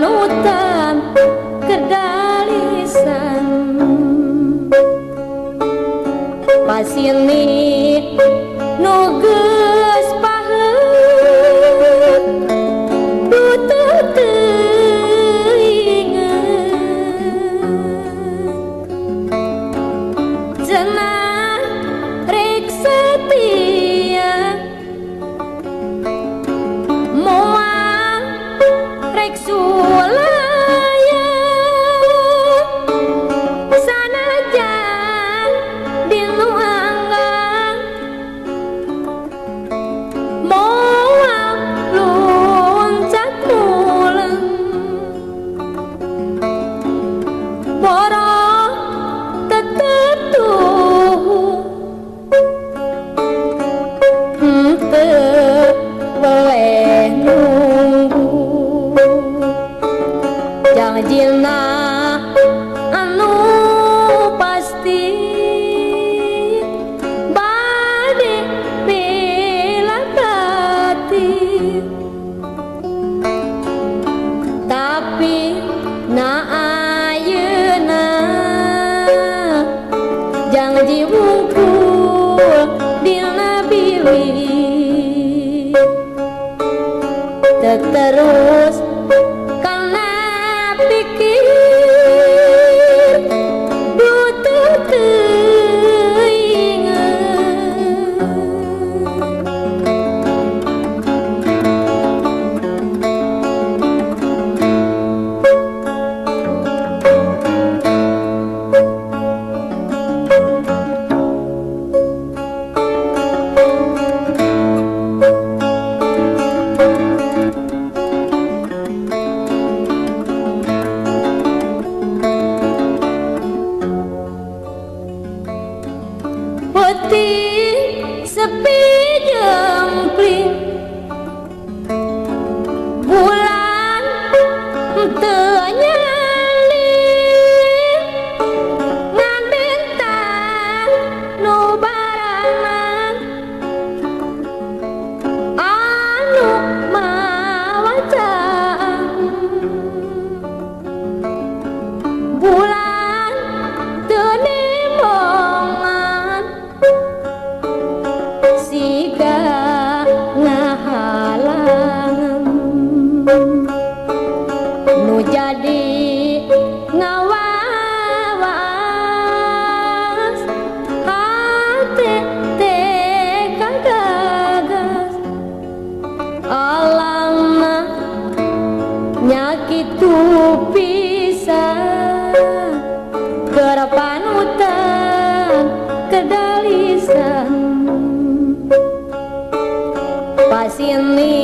panutan kedalisan pasini nu geus paheut du teu teuingeut cenah rek setia moal rek sulaya sanajan dinu anggang moal luncat muleng boro tetep tuhu henteu weleh nunggu jangjina anu pasti bade bela batin tapi na ayeuna janji wungkul dina bilih terus kana pikir du teu teuingeut. Peuting sepi jempling bulan teu nyalin ngan bintang nu baranang anu mawacaan bulan teu nimbongan siga ngahalangan nu jadi ngawawas hate teh kagagas alangna nya kitu pisan keur panutan kedalisan pasini